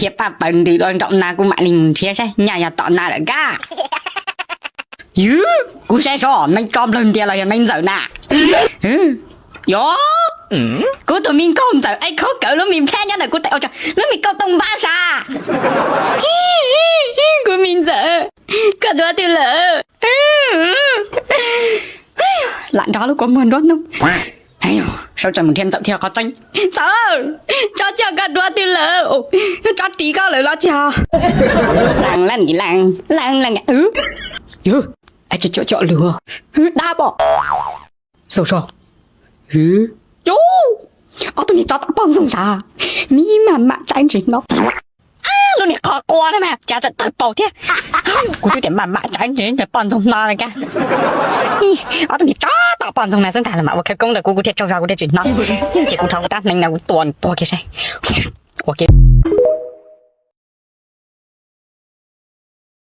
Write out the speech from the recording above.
Khiav paj paws ntws dua nraum na, kuv mam li mus nrhiav saib nyaj yog tom na lawm kab. Ywv, kuv saib seb neeg tso nplawg ntias los yog neeg ntxawm na. Yog, kuv tus me nkauj ntxawm ej khaub kawg lub me nplhaib nyob ntawm kuv tes ua rau lub me kauj tooj npab sav. Kuv me ntxawm, koj dua twg lawm? Lam nrog lub kua muag nruab hnub. Sawv tsees mus nrhiav ntxawm thiab qhov tseeb. Ntxawm, tso coj koj dua twg lawm? Tso ris koj lawm los tsis ho. Leej leej leej leej, ywv, tsis cuam coj lus, dab pom. Xauj so, ob tug niag tsov tom poj ntxoog sav, me maj mam tsaib ntsis no. Lub niag qhov qua no mas cas tseem tawg paus thiab. Kuv twb tias maj mam tsaib ntsis poj ntxoog no na kab. Ob tug niag tsov tom poj ntxoog na xwb ntag los mas ua khawv koob rau kuv, kuv thiaj tsaug zog kuv thiaj tsis hnov. Ces kuv rho kuv rab hneev no kuv tua nws tuag kiag saib. Ua kiag